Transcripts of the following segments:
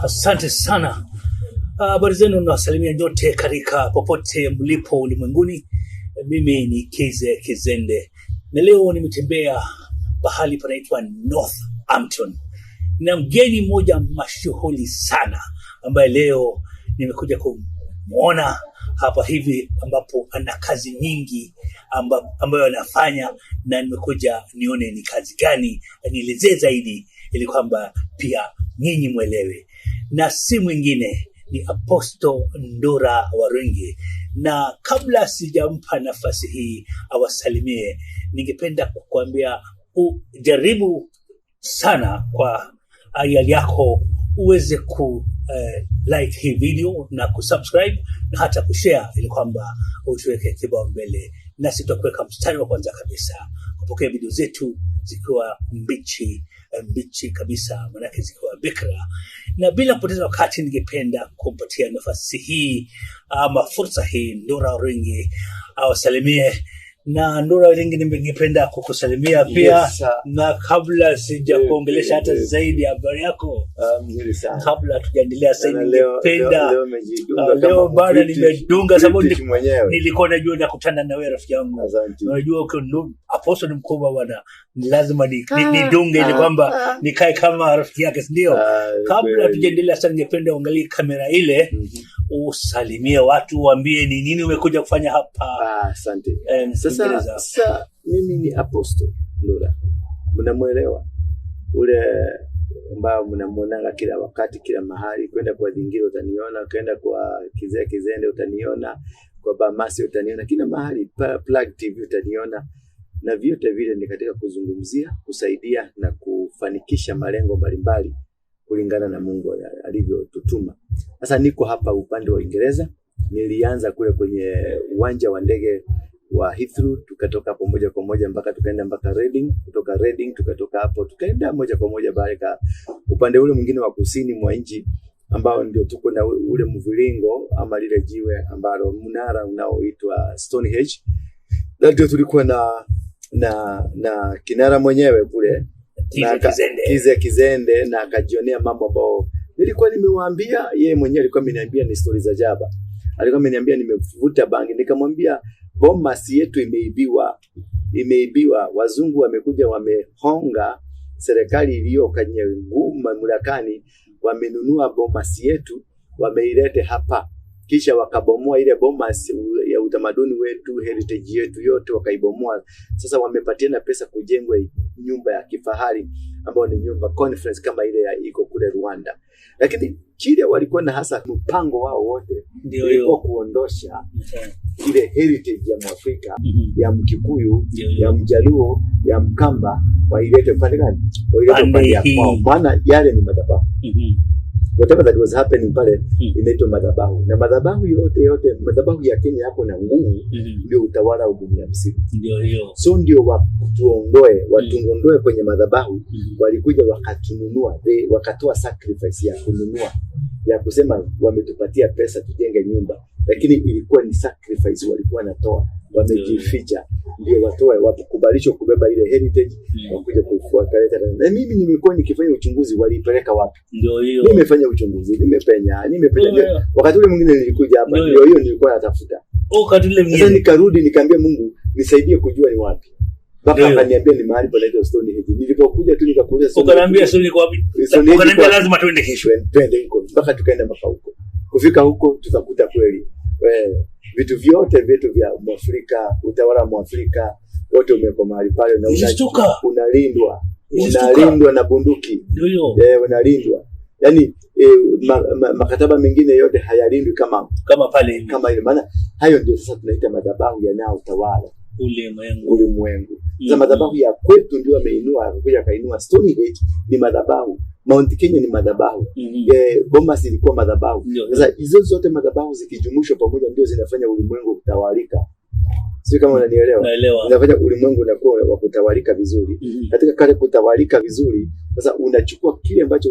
Asante sana. Habari zenu, nawasalimia nyote katika popote mlipo ulimwenguni. Mimi ni Kize Kizende na leo nimetembea pahali panaitwa Northampton na mgeni mmoja mashuhuri sana ambaye leo nimekuja kumwona hapa hivi, ambapo ana kazi nyingi ambayo anafanya, na nimekuja nione ni kazi gani, anielezee zaidi ili kwamba pia nyinyi mwelewe. Na si mwingine ni Apostle Ndura Waruinge. Na kabla sijampa nafasi hii awasalimie, ningependa kukuambia ujaribu sana kwa hiari yako uweze ku like hii video na kusubscribe na hata kushare ili kwamba utuweke kibao mbele, nasi tutakuweka mstari wa kwanza kabisa kupokea video zetu zikiwa mbichi mbichi kabisa, manake zikiwa bikra. Na bila kupoteza wakati, ningependa kumpatia nafasi hii ama fursa hii Ndura Waruinge awasalimie. Na Ndura Waruinge, ningependa kukusalimia pia. Yes, sir. Na kabla sija kuongelesha hata zaidi, habari yako? Ah, mzuri sana. Kabla hatujaendelea sasa, Naona leo ningependa leo umejidunga leo kama bado nimedunga sababu British mwenyewe. Nilikuwa najua nakutana na wewe, rafiki yangu. Asante. Unajua uko apostle ni mkubwa bwana, ni lazima nidunge ili kwamba nikae kama rafiki yake, si ndio? Ah, Kabla kweli. hatujaendelea sana, ningependa uangalie kamera ile, usalimie watu, uambie ni nini umekuja kufanya hapa. Ah, asante. Sasa Kiingereza. sasa mimi ni Apostle Ndura. Mnamuelewa? Ule ambao mnamuonanga kila wakati, kila mahali, kwenda kwa Dingiro utaniona, kwenda kwa Kizee Kizende utaniona, kwa Bamasi utaniona, kila mahali, Plug TV utaniona, na vyote vile ni katika kuzungumzia, kusaidia na kufanikisha malengo mbalimbali kulingana na Mungu alivyotutuma. Sasa niko hapa upande wa Uingereza, nilianza kule kwenye uwanja wa ndege wa Heathrow, tukatoka hapo moja kwa moja mpaka tukaenda mpaka Reading, kutoka Reading tukatoka hapo tukaenda moja kwa moja mpaka upande ule mwingine wa kusini mwa nchi ambao ndio tuko na ule mviringo ama lile jiwe ambalo mnara unaoitwa Stonehenge, na ndio tulikuwa na kinara mwenyewe kule Kize na Kizende. Kize Kizende, na akajionea mambo ambao nilikuwa nimewaambia. Yeye mwenyewe alikuwa ameniambia ni stori za jaba, alikuwa ameniambia nimevuta bangi, nikamwambia Bomas yetu imeibiwa, imeibiwa, wazungu wamekuja wamehonga serikali iliyo kwenye mamlakani, wamenunua Bomas yetu wameilete hapa, kisha wakabomoa ile Bomas ya utamaduni wetu, heritage yetu yote wakaibomoa. Sasa wamepatiana pesa kujengwa nyumba ya kifahari ambayo ni nyumba conference kama ile ya iko kule Rwanda, lakini kile walikuwa na hasa mpango wao wote Ndio ilikuwa hiyo. Kuondosha ile heritage ya Mwafrika, ya Mkikuyu, Ndio hiyo. Ya Mjaluo, ya Mkamba, wailete upande gani? Wailete Pande upande ya hii. kwao, maana yale ni madhabahu. Whatever that was happening pale inaitwa madhabahu, na madhabahu yote yote, madhabahu ya Kenya yako na nguvu, ndio utawala wa dunia mzima. Ndio hiyo. So ndio watuondoe kwenye madhabahu. Walikuja wakatununua, wakatoa sacrifice ya kununua, ya kusema wametupatia pesa tujenge nyumba, lakini ilikuwa ni sacrifice walikuwa wanatoa, wamejificha ndio watoe, wakubalishwe kubeba ile heritage, wakuja wakaleta. Na mimi nimekuwa nikifanya uchunguzi, waliipeleka wapi? Ndio hiyo. Nimefanya uchunguzi, nimepenya, nimepenya. Ndio hiyo. Wakati ule mwingine nilikuja hapa, Ndio ndio hiyo nilikuwa natafuta. Wakati ule Sasa mwingine. nikarudi nikaambia Mungu nisaidie kujua ni wapi. Mpaka Ndio. akaniambia ni mahali panaitwa Stonehenge. Nilipokuja tu nikakuuliza Stonehenge. Ukaniambia sio niko wapi? Stonehenge Ukaniambia lazima tuende kesho. Twende huko mpaka tukaenda mpaka huko. Kufika huko tukakuta kweli vitu vyote vyetu vya Mwafrika, utawala wa Mwafrika wote umewekwa mahali pale na Nilishtuka. Unalindwa, Nilishtuka. unalindwa na bunduki. Ndio hiyo. Unalindwa yaani makataba mengine yote hayalindwi kama Kama pale hivi. Kama ile, maana hayo ndio sasa tunaita madhabahu yanayotawala Ulimwengu. ulimwengu. Sasa madhabahu ya kwetu ndio ameinua, akakuja akainua Stonehenge ni madhabahu, Mount Kenya ni madhabahu, Bomas ilikuwa madhabahu. Ndio. Sasa hizo zote madhabahu zikijumuishwa pamoja ndio zinafanya ulimwengu kutawalika. Sio kama unanielewa? Naelewa. Inafanya ulimwengu unakuwa wa kutawalika vizuri. Katika kale kutawalika vizuri, sasa unachukua kile ambacho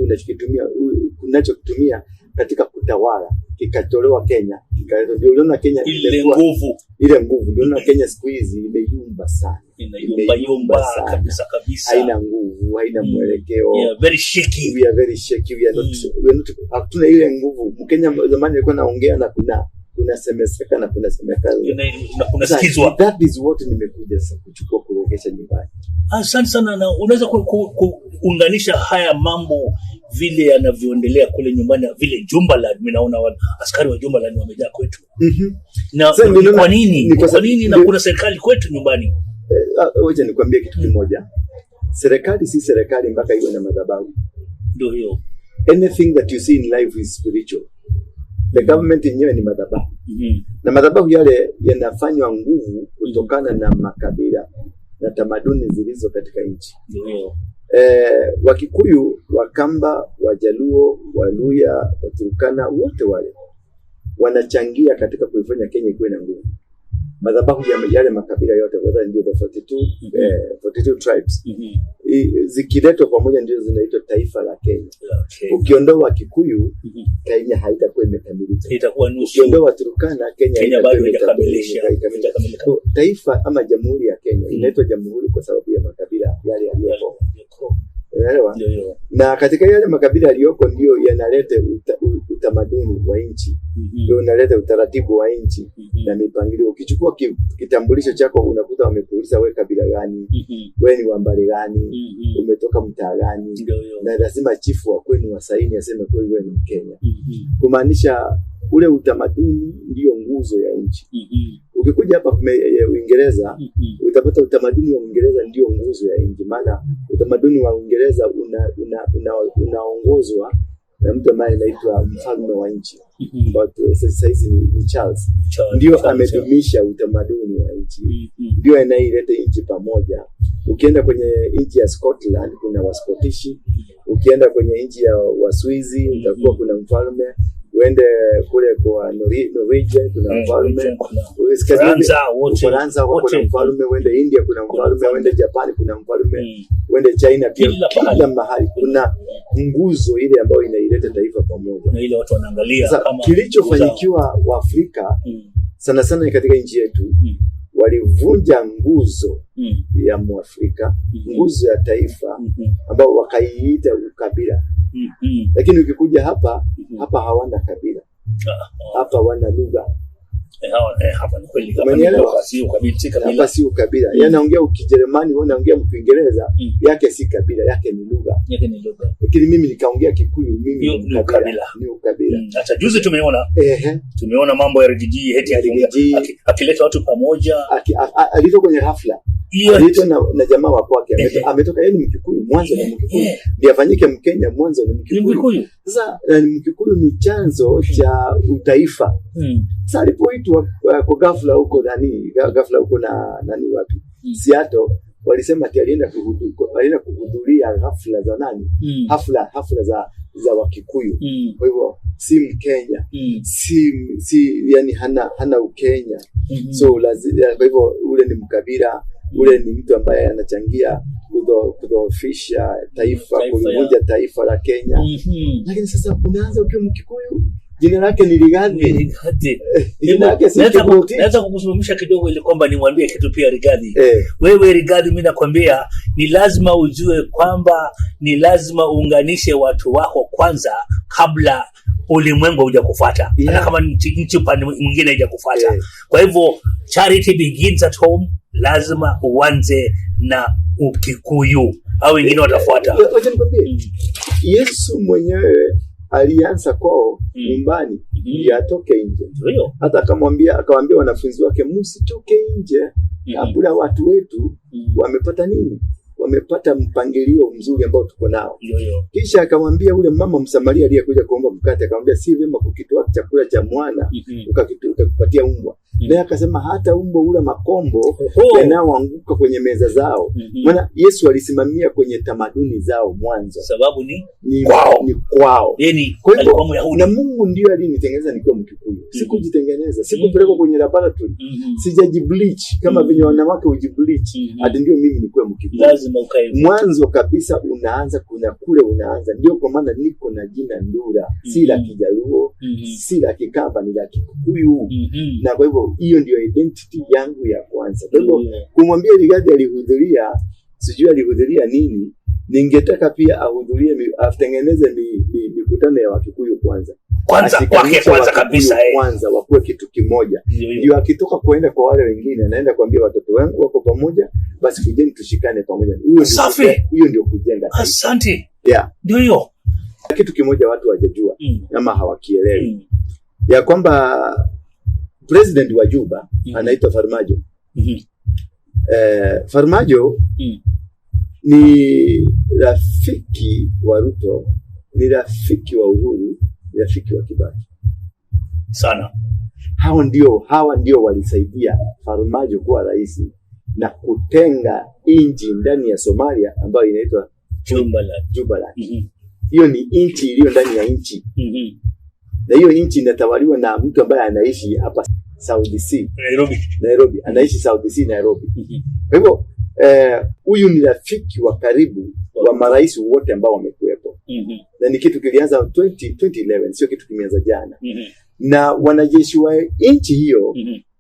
unachokitumia katika kutawala. Kikatolewa Kenya, kikaletwa. Ndio uliona Kenya Ile imekuwa nguvu ile nguvu. Ndio uliona Kenya siku hizi imeyumba sana, inayumba imeyumba yumba sana. Kabisa kabisa. Haina nguvu, haina mwelekeo. Yeah, very shaky. We are very shaky, we are not, we are not, hatuna ile nguvu. Mkenya zamani alikuwa naongea na kuna kunasemeseka na kunasemekana. Na kunasikizwa. That is what nimekuja sasa kuchukua, kuregesha nyumbani. Asante sana, na unaweza kuunganisha haya mambo vile yanavyoendelea kule nyumbani, vile Jumbaland, mimi naona askari wa Jumbaland wamejaa kwetu. Na Sasa ni ndio kwa nini? ni kwa Kwa sababu- nini na kuna serikali kwetu nyumbani? Wacha nikwambie kitu kimoja. Serikali si serikali mpaka iwe na madhabahu. Ndio hiyo. Anything that you see in life is spiritual. The government yenyewe ni madhabahu. Na madhabahu yale yanafanywa nguvu kutokana na makabila na tamaduni zilizo katika nchi. Ndio hiyo. Wakikuyu, Wakamba, Wajaluo, Waluya, Waturkana, wote wale wanachangia katika kuifanya Kenya ikuwe na nguvu. Madhabahu ya yale makabila yote, whether ndio the 42, 42 tribes, zikiletwa pamoja ndio zinaitwa taifa la Kenya. Ukiondoa Wakikuyu, Kenya haitakuwa imekamilika. Itakuwa nusu. Ukiondoa Waturkana, Kenya Kenya haitakuwa bado haijakamilisha. haijakamilika. Haijakamilika. So, taifa ama jamhuri ya Kenya inaitwa jamhuri kwa sababu ya makabila yale yaliyoko. Unaelewa? Ndio hiyo. Na katika yale makabila yaliyoko ndio yanaleta utamaduni wa nchi, ndio unaleta utaratibu wa nchi na mipangilio. Ukichukua kitambulisho chako unakuta wamekuuliza wewe kabila gani, wewe ni wa mbali gani, umetoka mtaa gani, Ndio hiyo. Na lazima chifu wa kwenu wasaini aseme kweli wewe ni Mkenya, kumaanisha ule utamaduni ndiyo nguzo ya nchi. Ukikuja hapa Uingereza utapata utamaduni wa Uingereza ndio nguzo ya nchi, maana utamaduni wa Uingereza unaongozwa na mtu ambaye anaitwa mfalme wa nchi, ambao sasa hizi ni Charles, Charles, ndio Charles, amedumisha utamaduni wa nchi, ndio anaileta nchi pamoja. Ukienda kwenye nchi ya Scotland kuna Waskotishi, ukienda kwenye nchi ya Waswizi utakuwa kuna mfalme, uende kule kwa Norwegian kuna mfalme, Kuna Scandinavia- Ufaransa wote. Ufaransa wako wote. kuna mfalme, uende India kuna Kuna mfalme, mfalme. uende Japan kuna mfalme, uende China pia, Kila pahali. kila mahali kuna nguzo ile ambayo inaileta taifa pamoja. Na ile watu wanaangalia Sasa kama kilichofanyikiwa Waafrika sana sana ni katika nchi yetu, walivunja nguzo ya Mwafrika, nguzo ya taifa ambao wakaiita ukabila, lakini ukikuja hapa, hapa hawana kabila, hapa wana lugha. Hapa ni kweli. Hapa ni Umenielewa? lugha, si ukabila, si kabila. Hapa si ukabila. Yeye anaongea Kijerumani, wewe unaongea Kiingereza, yake si kabila, yake ni lugha. Yake ni lugha. Lakini mimi nikaongea Kikuyu, mimi Hiyo ni ni ukabila, ukabila. ni ukabila. Hata juzi tumeona tumeona mambo ya Riggy G eti Ya akiongea- Riggy G. Akileta watu pamoja. Aliitwa kwenye hafla, Hiyo aliitwa na jamaa wa kwake, ametoka yeye ni Mkikuyu, mwanzo ni Mkikuyu, ndiye afanyike Mkenya, mwanzo ni Ni Mkikuyu. Mkikuyu. Sasa Mkikuyu ni chanzo cha utaifa. Sasa alipoitwa kwa ghafla huko nani, ghafla huko na nani wapi, Seattle, walisema ati alienda kuhudhuria hafla za nani, hafla za Wakikuyu. Kwa hivyo si Mkenya, si yani hana Ukenya. So kwa hivyo ule ni mkabila, ule ni mtu ambaye anachangia kudhoofisha taifa, Taifa kulivunja taifa la Kenya. Lakini sasa unaanza ukiwa Mkikuyu, jina lake ni Rigathi, Rigathi. jina lake si Kiprotich. Naweza kukusimamisha kidogo ili kwamba nimwambie kitu pia Rigathi. Wewe Rigathi, mimi nakwambia ni lazima ujue kwamba ni lazima uunganishe watu wako kwanza kabla ulimwengu haujakufuata, hata kama nchi upande mwingine haijakufuata. Kwa hivyo charity begins at home, lazima uanze na Ukikuyu au wengine watafuata. Wacha nikwambie, Yesu mwenyewe alianza kwao nyumbani ndiye atoke nje. Ndio hiyo. Hata akamwambia wanafunzi wake, msitoke nje kabla watu wetu wamepata nini? Wamepata mpangilio mzuri ambao tuko nao. Ndio hiyo. Kisha akamwambia ule mama Msamaria aliyekuja kuomba mkate, akamwambia si vyema kukitoa chakula cha mwana ukakipatia mbwa. Naye akasema hata umbo ula makombo Oho. yanayoanguka kwenye meza zao. Maana Yesu alisimamia kwenye tamaduni zao mwanzo, Sababu ni ni Kwao. ni kwao. yeye ni Kwa hivyo, alikuwa Myahudi. na Mungu ndiyo alinitengeneza nikiwa Mkikuyu, sikujitengeneza, sikupelekwa kwenye laboratory, sijajibleach kama venye wanawake hujibleach, ati ndio mimi nikuwe Mkikuyu. Lazima ukae. Mwanzo kabisa unaanza kuna kule unaanza, ndio kwa maana niko na jina Ndura, si la Kijaluo, si la Kikamba, ni la Kikuyu. Na kwa hivyo hiyo ndio identity yangu ya kwanza. Kwa hivyo kumwambia Rigathi alihudhuria, sijui alihudhuria nini, ningetaka pia ahudhurie, atengeneze mikutano ya Wakikuyu kwanza, Kwanza kwake Ashikanishe kwanza Wakikuyu kabisa eh. kwanza wakuwe kitu kimoja, Ndio hiyo. ndio akitoka kuenda kwa wale wengine anaenda kuambia watoto wangu wako pamoja, basi kujeni tushikane pamoja. Huyo ndio Safi. huyo ndio kujenga taifa. Asante. Yeah. Ndio hiyo. Kitu kimoja watu hawajajua ama hawakielewi ya kwamba president wa Juba anaitwa Farmajo. Farmajo ni rafiki wa Ruto, ni rafiki wa Uhuru, ni rafiki wa Kibaki. Sana. Hawa ndio walisaidia Farmajo kuwa rais na kutenga nchi ndani ya Somalia ambayo inaitwa Jubaland. Jubaland. Hiyo ni nchi iliyo ndani ya nchi, na hiyo nchi inatawaliwa na mtu ambaye anaishi hapa South C Nairobi. Nairobi, anaishi South C Nairobi. Kwa hivyo huyu ni rafiki wa karibu wa marais wote ambao wamekuwepo, na ni kitu kilianza 2011, sio kitu kimeanza jana. Na wanajeshi wa nchi hiyo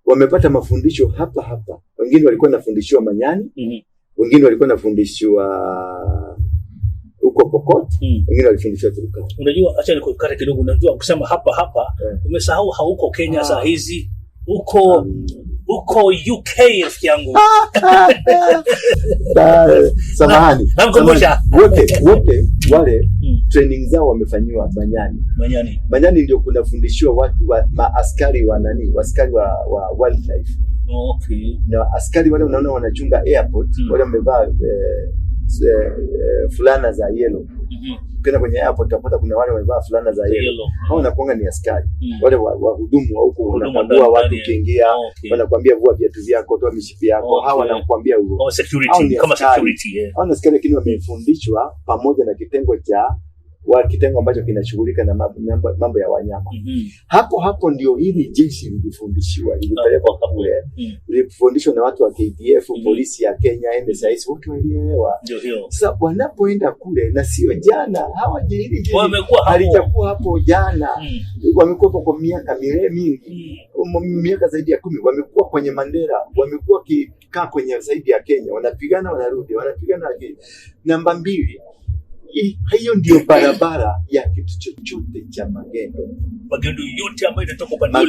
wamepata mafundisho hapa hapa. Wengine walikuwa wanafundishiwa Manyani, wengine walikuwa wanafundishiwa huko Pokot, wengine walifundishiwa Turkana. Unajua, acha nikukate kidogo. Unajua, ukisema hapa hapa umesahau hauko Kenya saa hizi, uko uko UK rafiki yangu. Samahani, Namkumbusha. samahani. Wote wale training zao wamefanyiwa Manyani. Manyani. Manyani ndio kunafundishiwa watu wa maaskari wa nani, askari wa wildlife na askari wale unaona wanachunga airport, wale wamevaa fulana za yellow. Ukienda kwenye airport utapata kuna wale wamevaa fulana za yellow. Yellow. Hao wanakuanga ni askari wale wahudumu wa huko, Wahudumu unakagua ndani- watu ndani. ukiingia, wanakuambia vua viatu vyako, toa mishipi yako. Hawa wanakuambia hivyo. Oh, Hao security ni kama askari. security eh. Hao ni askari, lakini wamefundishwa pamoja na kitengo cha wa kitengo ambacho kinashughulika na mambo ya wanyama. Hapo hapo ndio hili jeshi lilifundishiwa, lilipelekwa kule, lilifundishwa na watu wa KDF, polisi ya Kenya, NSIS, wote walielewa. Ndio hiyo. Sasa wanapoenda kule, na sio jana, hawa hili jeshi Wamekuwa hapo. halijakuwa hapo jana, wamekuwa hapo kwa miaka mingi, miaka zaidi ya 10 wamekuwa kwenye Mandera, wamekuwa wakikaa kwenye zaidi ya Kenya, wanapigana wanarudi, wanapigana wanarudi. Namba mbili, hiyo ndio barabara ya kitu chochote cha magendo. Magendo yote ambayo inatoka upande ule.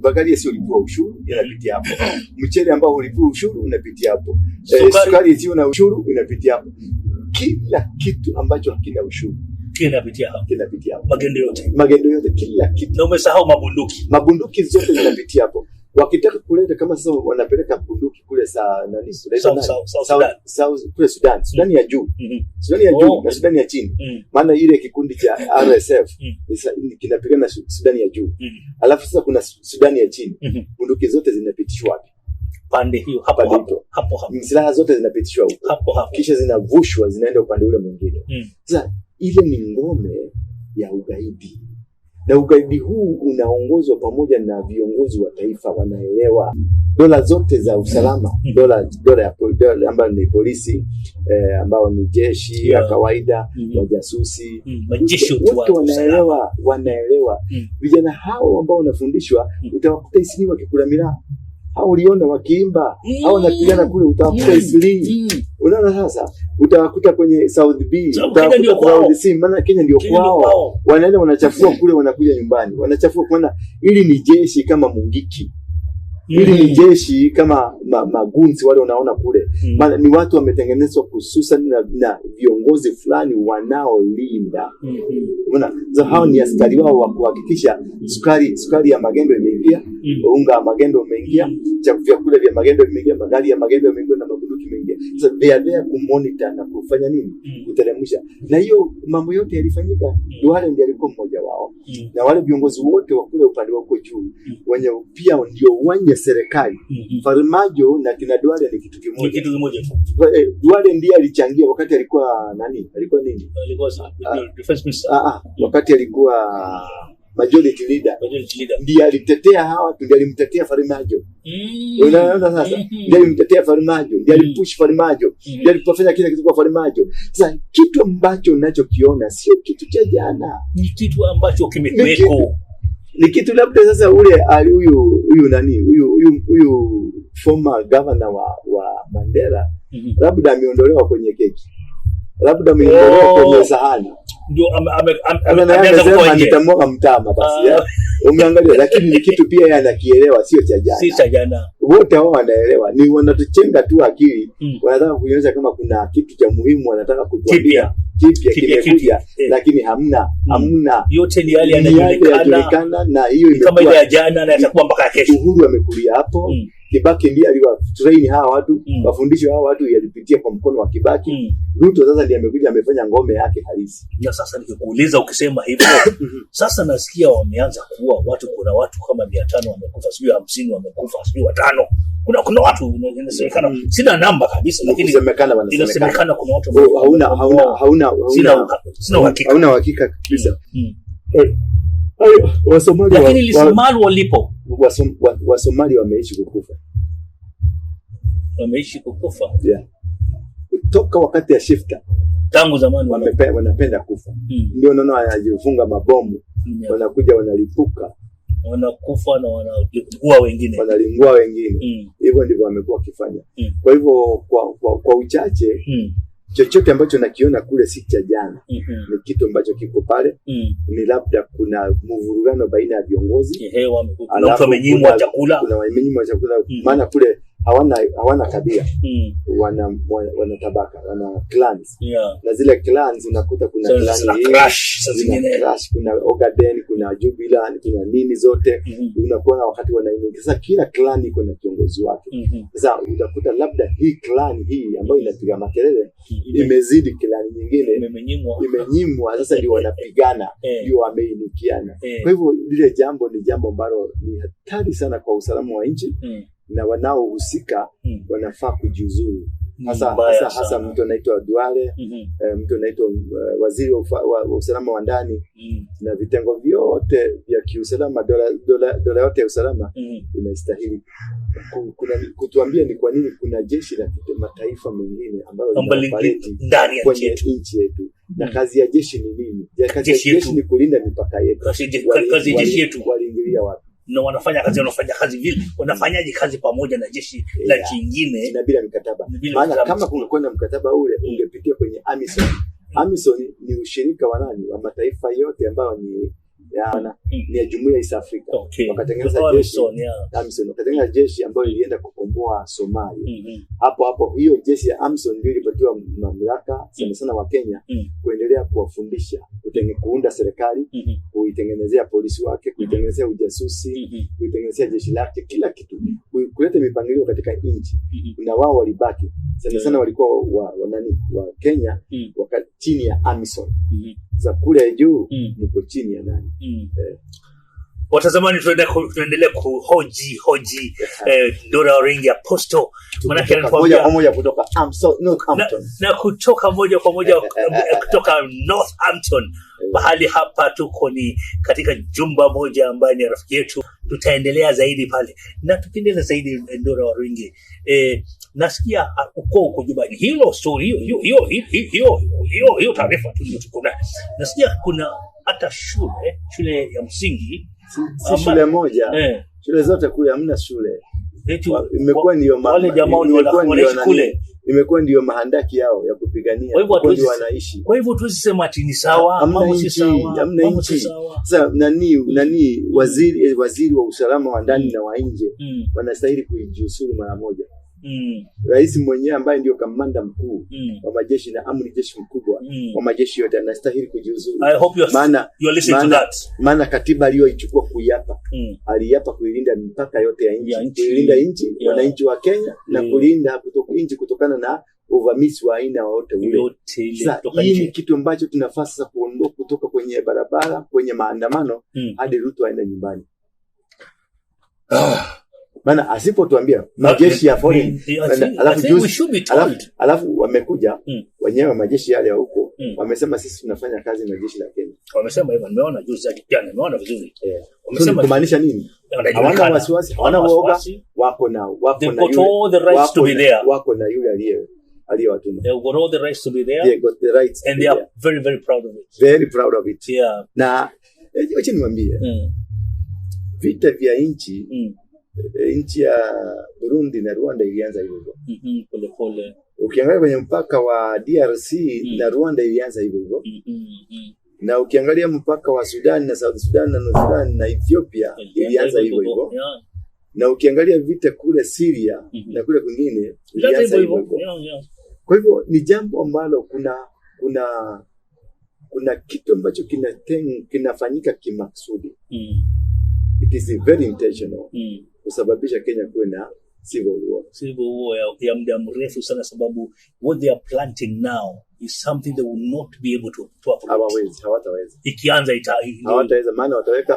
Magari yasiyolipiwa ushuru yanapitia hapo. Mchele ambao hulipiwi ushuru unapitia hapo. Sukari. Sukari isiyo na ushuru inapitia hapo. Kila kitu ambacho hakina ushuru Kinapitia hapo. kinapitia hapo. Magendo yote. Magendo yote, kila kitu. Na umesahau mabunduki. Mabunduki zote zinapitia hapo. Wakitaka kuleta kama sasa wanapeleka bunduki kule saa nani? South- South- South Sudan. Kule Sudan, Sudani ya juu, Sudani ya juu na Sudani ya chini. Maana ile kikundi cha RSF kinapigana Sudani ya juu. Alafu sasa kuna Sudani ya chini. Bunduki zote zinapitishwa wapi? Pande hiyo hapo Pande hapo. hiyo. Hapo hapo. Silaha zote zinapitishwa huko. Hapo hapo. Kisha zinavushwa zinaenda upande ule mwingine. Sasa ile ni ngome ya ugaidi, na ugaidi huu unaongozwa pamoja na viongozi wa taifa wanaelewa dola zote za usalama, dola ambayo ni polisi ambao ni jeshi ya kawaida, wajasusi, Majeshi wote wa usalama. wanaelewa. Vijana hao ambao wanafundishwa utawakuta Isili wakikula miraa, hao uliona wakiimba, hao wanapigana kule, utawakuta Isili. Unaona sasa, utawakuta kwenye South B, Sababu Kenya ndio utawakuta kwao. South C, maana Kenya ndio Kenya ndio kwao. kwao. Wanaenda wanachafua kule, wanakuja nyumbani wanachafua, maana ili ni jeshi kama Mungiki, ili ni jeshi kama magunzi wale unaona kule, maana ni watu wametengenezwa hususan na viongozi fulani wanaolinda. Unaona, sasa hao ni askari wao wa kuhakikisha sukari ya magendo imeingia, unga wa magendo umeingia, vyakula vya magendo vimeingia, magari ya magendo yameingia na mabunduki. imeingia. Sasa they are there kumonitor na kufanya nini, kuteremsha. Na hiyo mambo yote yalifanyika. Duale ndiye alikuwa mmoja wao na wale viongozi wote wa kule upande wa huko juu wenye pia ndio wenye serikali. Farmajo na kina Duale ni kitu Ni kimoja. kitu kimoja tu. Duale ndiye alichangia wakati alikuwa nani, alikuwa nini, Alikuwa defense minister, wakati alikuwa majority leader majority leader. Ndiye alitetea hawa watu, ndiye alimtetea Farmajo. Unaona sasa, ndiye alimtetea Farmajo, ndiye alipush Farmajo, ndiye alipofanya kila kitu kwa Farmajo. Sasa kitu ambacho unachokiona sio kitu cha jana, Ni kitu ambacho kimekuweko. Ni kitu labda sasa ule huyu huyu nani, huyu huyu huyu former governor wa Mandera labda ameondolewa kwenye keki, labda ameondolewa kwenye sahani. Ndio Sasa naye ameanza kutoa amesema nje. nitamwaga mtama basi. Ah. Ya. Umeangalia, lakini ni kitu pia yeye anakielewa, sio cha jana. Si cha jana. Wote hao wanaelewa, ni wanatuchenga tu akili. Wanataka kuonyesha kama kuna kitu cha muhimu wanataka kutuambia kipya Kipya, kimekuja, kipya. Lakini hamna, hamna. Yote ni yale Ni yale yanajulikana, yanajulikana, na hiyo ni kama ile imekuwa ya jana na yatakuwa mpaka kesho. Uhuru amekulia hapo. Kibaki ndiye aliwatrain hawa watu, mafundisho hawa watu yalipitia kwa mkono wa Kibaki. Ruto sasa ndiye amekuja amefanya ngome yake halisi. Na sasa nikikuuliza, ukisema hivyo, sasa nasikia wameanza kuua watu. Kuna watu kama 500 wamekufa, sijui 50 wamekufa, sijui watano. Kuna watu inasemekana, sina namba kabisa, lakini Kusemekana, wanasemekana. Inasemekana kuna watu Oh, hauna hauna hauna sina hauna sina uhakika. Hauna uhakika kabisa. Hayo, Wasomali Lakini lisimalo walipo Wasomali wameishi kukufa. Wameishi kukufa. Yeah. Kutoka wakati ya shifta tangu zamani wanapenda kufa. Ndio unaona wanajifunga mabomu, wanakuja wanalipuka, Wanakufa na wanaua wengine. Wanalingua wengine. Hivyo ndivyo wamekuwa wakifanya. Kwa hivyo kwa uchache, chochote ambacho nakiona kule si cha jana, ni kitu ambacho kiko pale, ni labda kuna mvurugano baina ya viongozi. Ehe, kuna Alafu mtu amenyimwa chakula. Kuna wamenyimwa chakula, maana kule hawana kabila, wana tabaka, wana clans na zile clans unakuta kuna Sasa clan zina hii, crash saa zina zingine. clash, kuna Ogaden, kuna Jubilee, kuna nini zote, unakuwa na wakati wanainuka. Sasa kila clan iko na kiongozi wake. Sasa utakuta labda hii clan hii ambayo inapiga makelele imezidi clan nyingine, Imenyimwa. Imenyimwa. Sasa ndio wanapigana, ndio wameinukiana. Kwa hivyo lile jambo ni jambo ambalo ni hatari sana kwa usalama wa nchi na wanaohusika wanafaa kujiuzuru, Ni hasa mbaya hasa sana. mtu anaitwa Duale, mtu anaitwa waziri wa usalama wa ndani na vitengo vyote vya kiusalama, dola yote ya usalama inastahili kutuambia ni kwa nini kuna jeshi la mataifa mengine ambayo Ambalo linaoperate ndani ya nchi kwenye yetu. nchi yetu, na kazi ya jeshi ni nini? Ya kazi Jeshi ya jeshi yetu. ni kulinda mipaka yetu. Kazi ya jeshi yetu. Waliingilia wapi? Na wanafanya kazi, wanafanya kazi vile, wanafanyaje kazi pamoja na jeshi la nchi nyingine? Na bila mikataba. Bila Maana mikataba. kama kungekuwa na mkataba ule ungepitia kwenye AMISOM. AMISOM ni ushirika wa nani? Wa mataifa yote ambayo ni ya Jumuiya ya East Africa. Wakatengeneza Oh, jeshi. AMISOM, yeah. AMISOM wakatengeneza jeshi ambayo ilienda kukomboa Somalia. Hapo hapo hiyo jeshi ya AMISOM ndio ilipatiwa mamlaka sana sana wa Kenya kuendelea kuwafundisha kuunda serikali, kuitengenezea polisi wake, kuitengenezea ujasusi, kuitengenezea jeshi lake, kila kitu, kuleta mipangilio katika nchi. Na wao walibaki sana sana walikuwa wa nani, wa Kenya waka chini ya AMISOM. Sasa kule juu mko chini ya nani? Watazamani, tunaendelea kuhoji hoji Ndura Waruinge Apostle, manake Kutoka moja anatuambia kwa moja kutoka AMISOM, Northampton. Na kutoka moja kwa moja kutoka Northampton. Mahali hapa tuko ni katika jumba moja ambaye ni rafiki yetu. Tutaendelea zaidi pale, na tukiendelea zaidi, Ndura Waruinge, nasikia uko huko jumbani, hilo story hiyo hiyo hiyo hiyo hiyo hiyo taarifa tu ndio tuko nayo. Nasikia kuna hata shule ya msingi Si shule moja, shule zote kule hamna shule. Eti Imekuwa ndio wale jamaa ni imekuwa ndio wanaishi nani- kule. Imekuwa ndio mahandaki yao ya kupigania, Kwa hivyo huko ndio wanaishi. Kwa hivyo tuwezi sema ati ni sawa, Hamna mambo si nchi, sawa, hamna mambo si nchi. sawa. Sasa nani waziri wa usalama wa ndani na wa nje wanastahili kujiuzulu mara moja. Rais mwenyewe ambaye ndio kamanda mkuu wa majeshi na amri jeshi mkubwa wa majeshi yote anastahili kujiuzulu. I hope Maana you are listening to that. maana katiba aliyoichukua kuiapa, aliapa kuilinda mipaka yote ya nchi, Ya nchi. kuilinda nchi, Yeah. wananchi wa Kenya na kulinda kutoku nchi kutokana na uvamizi wa aina wote ule. Yote ile Sasa kutoka hii ni nje. kitu ambacho tunafaa sasa kuondoka kutoka kwenye barabara, kwenye maandamano hadi Ruto aende nyumbani. Maana asipotuambia majeshi ya foreign I think we should be told. alafu wamekuja wenyewe majeshi yale ya huko wamesema sisi tunafanya kazi na jeshi la Kenya. Wamesema hivyo, nimeona juzi jana, nimeona vizuri. So ni Wamesema kumaanisha nini? wanajulikana. Hawana wasiwasi, hawana woga, wasiwasi. wako They've na got yule all the rights to be there. wako na yule aliyewatuma. They've got all the rights to be there. They got the rights to And be they are there. very, very proud of it. Very proud of it. Yeah. Na wacha niwaambie vita vya nchi nchi ya Burundi na Rwanda ilianza hivyo hivyo. Pole pole. Ukiangalia kwenye mpaka wa DRC na Rwanda ilianza hivyo hivyo. Na ukiangalia mpaka wa Sudan na South Sudan na North Sudan na Ethiopia ilianza hivyo hivyo. Na ukiangalia vita kule Syria na kule kwingine Ilianza ilianza hivyo hivyo hivyo. hivyo. Kwa hivyo ni jambo ambalo kuna kitu ambacho kinafanyika kimaksudi. It is very intentional kusababisha Kenya kuwe na civil war. Civil war ya muda mrefu sana, sababu what they are planting now is something they will not be able to uproot. Hawawezi, hawataweza. Ikianza Hawataweza, maana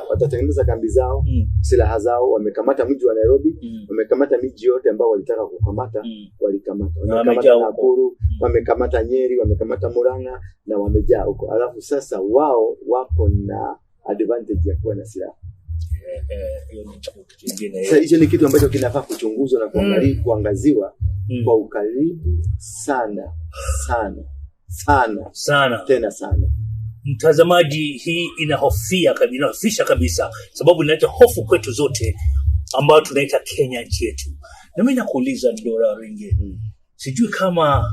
watatengeneza kambi zao, silaha zao, wamekamata mji wa Nairobi, wamekamata miji yote ambao walitaka kukamata, walikamata. Na Wamekamata wamejaa huko. Nakuru, wamekamata Nyeri, wamekamata Murang'a na wamejaa huko. Alafu sasa wao wako na advantage ya kuwa na silaha. Hiyo ni kitu kingine. Sasa hicho ni kitu ambacho kinafaa kuchunguzwa na kuangaziwa kwa ukaribu sana sana sana Sana. tena sana. Mtazamaji, hii inahofia kabisa, inahofisha kabisa, sababu inaleta hofu kwetu zote ambayo tunaita Kenya nchi yetu. Na mimi nakuuliza Ndora Ringe, sijui kama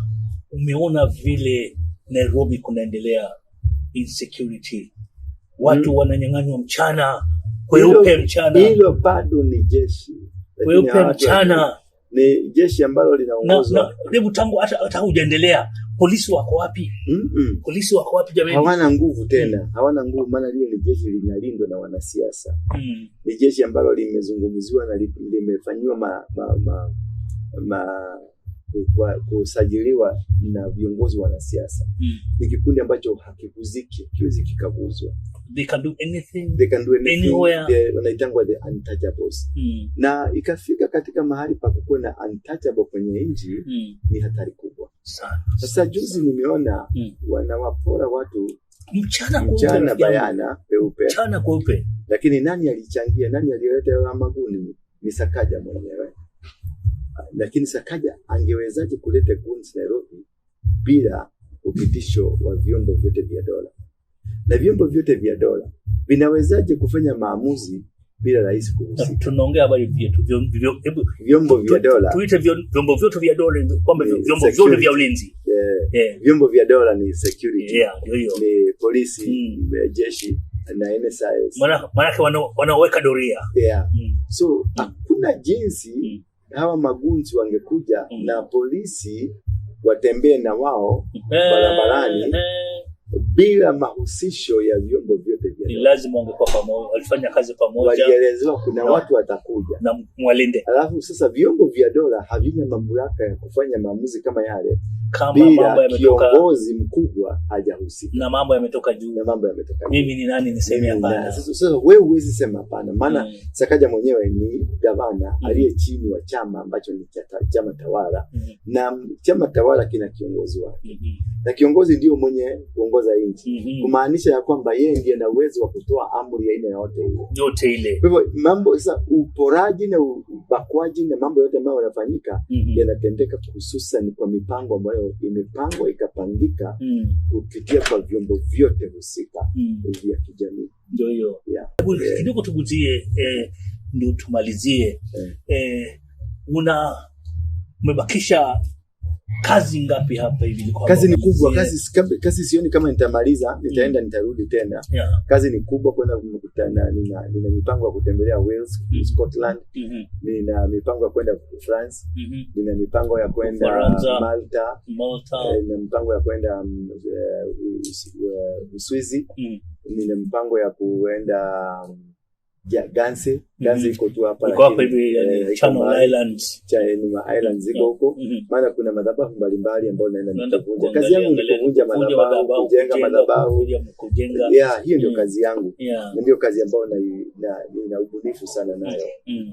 umeona vile Nairobi kunaendelea insecurity, watu wananyang'anywa mchana kweupe, mchana Hilo bado ni jeshi, lakini kweupe hawa watu mchana ni jeshi ambalo linaongozwa hebu tangu hata hujaendelea, polisi wako wapi? Polisi wako wapi jamani? Hawana nguvu tena, hawana nguvu, maana lile ni jeshi linalindwa na wanasiasa. Ni jeshi ambalo limezungumziwa na limefanyiwa kusajiliwa na viongozi wanasiasa. Ni kikundi ambacho hakikuziki, kiwezi kikaguzwa. They can do anything. They can do anything. Anywhere. Wanaitangwa the untouchables. Na ikafika katika mahali pa kukuwa na untouchable kwenye nchi ni hatari kubwa. Sana. Sasa juzi nimeona wanawapora watu Mchana kweupe, mchana rafiki yangu. bayana peupe. Mchana kweupe. Lakini nani alichangia? Nani aliyeleta hayo maguni? Ni Sakaja mwenyewe. Lakini Sakaja angewezaje kuleta goons Nairobi bila upitisho wa vyombo vyote vya dola? Na vyombo vyote vya dola vinawezaje kufanya maamuzi bila rais kuhusika? Tunaongea habari vyetu hebu Vyombo vya dola tuite vyombo vyote vya dola kwamba Ni vyombo vyote security. vya ulinzi. Vyombo vya dola ni security, Yeah, ndio hiyo. ni polisi, jeshi na NSIS. Maana wanaoweka doria. So hakuna jinsi hawa magunzi wangekuja na polisi watembee na wao barabarani bila mahusisho ya vyombo vyote vya Ni dola. lazima wangekuwa pamoja, walifanya kazi pamoja. Walielezewa kuna watu watakuja na mwalinde. Alafu sasa vyombo vya dola havina mamlaka ya kufanya maamuzi kama yale Kama mambo bila yametoka kiongozi mkubwa hajahusika. Na mambo yametoka juu. Na mambo yametoka juu. Mimi ni nani niseme Mimi ni hapana? nani? Sasa wewe huwezi sema hapana, maana Sakaja mwenyewe ni gavana aliye chini wa chama ambacho ni chama tawala. Na chama tawala kina kiongozi wake. Na kiongozi ndio mwenye kuongoza nchi. Kumaanisha ya kwamba yeye ndiye ana uwezo wa kutoa amri ya aina yote ile. Yote ile. Kwa hivyo mambo sasa, uporaji na ubakwaji na mambo yote ambayo yanafanyika yanatendeka hususan kwa mipango ambayo imepangwa ikapangika kupitia kwa vyombo vyote husika vya kijamii. Ndio hiyo. Hebu kidogo tuguzie, ndio tumalizie. Umebakisha kazi ngapi hapa hivi? Kwa Kazi ni kubwa, malizie? kazi sioni kama nitamaliza, nitaenda nitarudi tena. Kazi ni kubwa kwenda kukutana, nina mipango ya kutembelea Wales, Scotland, nina mipango ya kwenda France, nina mipango ya kwenda Ufaransa. Malta, Malta. Nina mipango ya kwenda Uswizi, nina mipango ya kuenda Ganse Ganse iko tu hapa, Iko hapa lakini, hivi, yani, iko Channel mbali. Islands. Ni ma islands ziko huko, maana kuna madhabahu mbalimbali ambayo naenda Unaenda nikivunja. kuangalia, Kazi yangu ni angalia, kuvunja kuvunja madhabahu, kujenga madhabahu. Kujenga. Yeah, hiyo ndio kazi yangu. Na ndio kazi ambayo nina ubunifu sana nayo.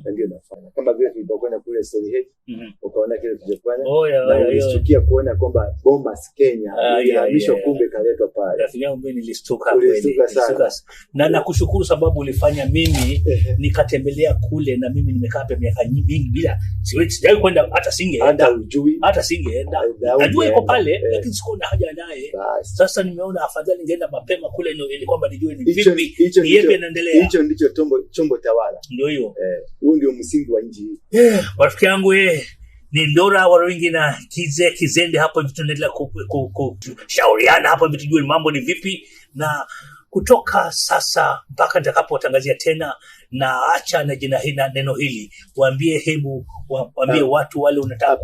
Na ndio nafanya. Kama vile tulipokwenda kule Stonehenge, ukaona kile tulichofanya. Oh, yeah, Na yeah, yeah. ulishtukia kuona kwamba Bomas Kenya ilihamishwa, kumbe ikaletwa pale. Rafiki yangu mimi nilistuka kweli. Ulistuka sana. Nilistuka. Na nakushukuru sababu ulifanya mimi nikatembelea kule, na mimi nimekaa hapa miaka mingi bila siwezi, sijawahi kwenda, hata singeenda. Hata ujui. Hata singeenda. Hata Najua iko ungeenda. pale, lakini sikuwa na haja naye. Basi. Sasa nimeona afadhali ningeenda mapema kule ili kwamba nijue ni vipi, ni yepi yanaendelea. Hicho ndicho chombo tawala. Ndio hiyo. Huu ndio msingi wa nchi hii. Rafiki yangu, ni Ndura Waruingi na Kize Kizende hapo hivi tunaendelea kushauriana hapo hivi tujue mambo ni vipi, na kutoka sasa mpaka nitakapotangazia tena, na acha na jina hili na neno hili, waambie, hebu waambie watu wale unataka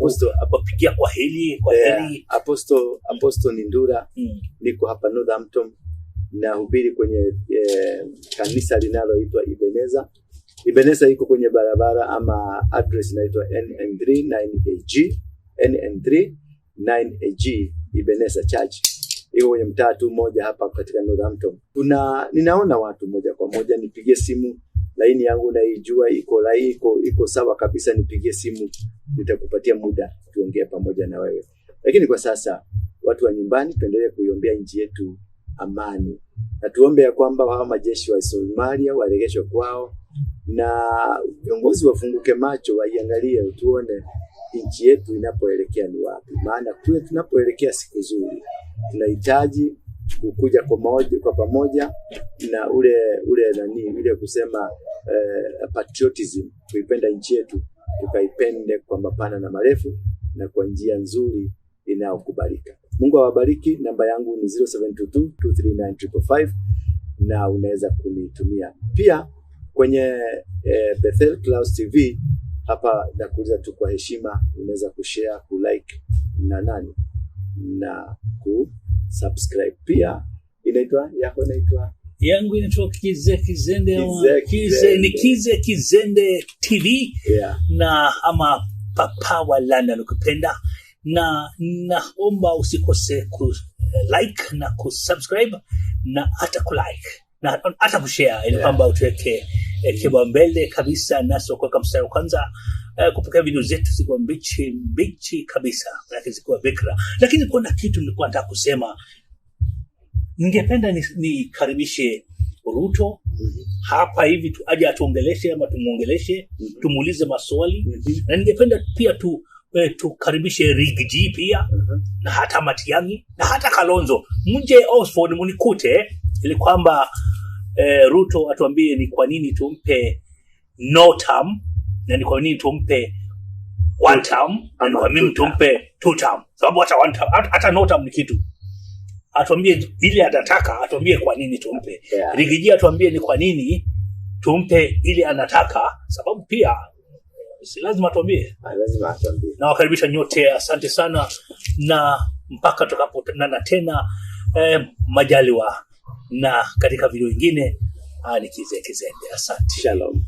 kuwapigia kwa hili, kwa heri. Apostle ni Ndura. Niko hapa Northampton nahubiri kwenye kanisa linaloitwa Ebenezer. Ebenezer iko kwenye barabara ama address inaitwa NN3 9AG, NN3 9AG, Ebenezer Church. Iko kwenye mtaa tu mmoja hapa katika Northampton. Ninaona watu moja kwa moja, nipigie simu, laini yangu naijua, iko laini, iko sawa kabisa, nipigie simu, nitakupatia muda tuongee pamoja na wewe. Lakini kwa sasa watu wa nyumbani, tuendelee kuiombea nchi yetu amani, na tuombe ya kwamba hawa majeshi wa Somalia waregeshwe kwao, na viongozi wafunguke macho, waiangalie, tuone nchi yetu inapoelekea ni wapi. Maana kule tunapoelekea siku nzuri, tunahitaji kukuja kwa pamoja na ule, ule nani, ile kusema patriotism, kuipenda nchi yetu, tukaipende kwa mapana na marefu na kwa njia nzuri inayokubalika. Mungu awabariki. Namba yangu ni 0722 239 555, na unaweza kunitumia pia kwenye Bethel Clouds TV. Hapa nakuuliza tu kwa heshima, unaweza kushare, kulike na nani na kusubscribe pia. Inaitwa yako, inaitwa yangu inaitwa Kize Kizende ama Kize Kize, ni Kizende. Kize Kizende TV. Na ama Papa wa London ukipenda, na naomba usikose ku like na kusubscribe na hata kulike na hata kushare, ili kwamba utuweke kipaumbele kabisa, nasi kuweka mstari wa kwanza kupokea video zetu zikiwa mbichi mbichi kabisa, lakini zikiwa bikra. Lakini kuna kitu nilikuwa nataka kusema, ningependa nikaribishe Ruto hapa hivi tu, aje atuongeleshe ama tumuongeleshe, tumuulize maswali. Na ningependa pia tukaribishe Riggy G pia, na hata Matiang'i na hata Kalonzo, mje Oxford munikute, ili kwamba Ruto atuambie ni kwa nini tumpe no term na ni kwa nini tumpe one term na ni kwa nini tumpe two term, sababu hata one term, hata no term ni kitu. Atuambie ile atataka, atuambie kwa nini tumpe. Riggy G atuambie ni kwa nini tumpe ile anataka, sababu pia si lazima atuambie. Lazima atuambie. Nawakaribisha nyote, asante sana, na mpaka tutakapoonana tena majaliwa, na katika video nyingine, ni Kize Kizende. Asante. Shalom.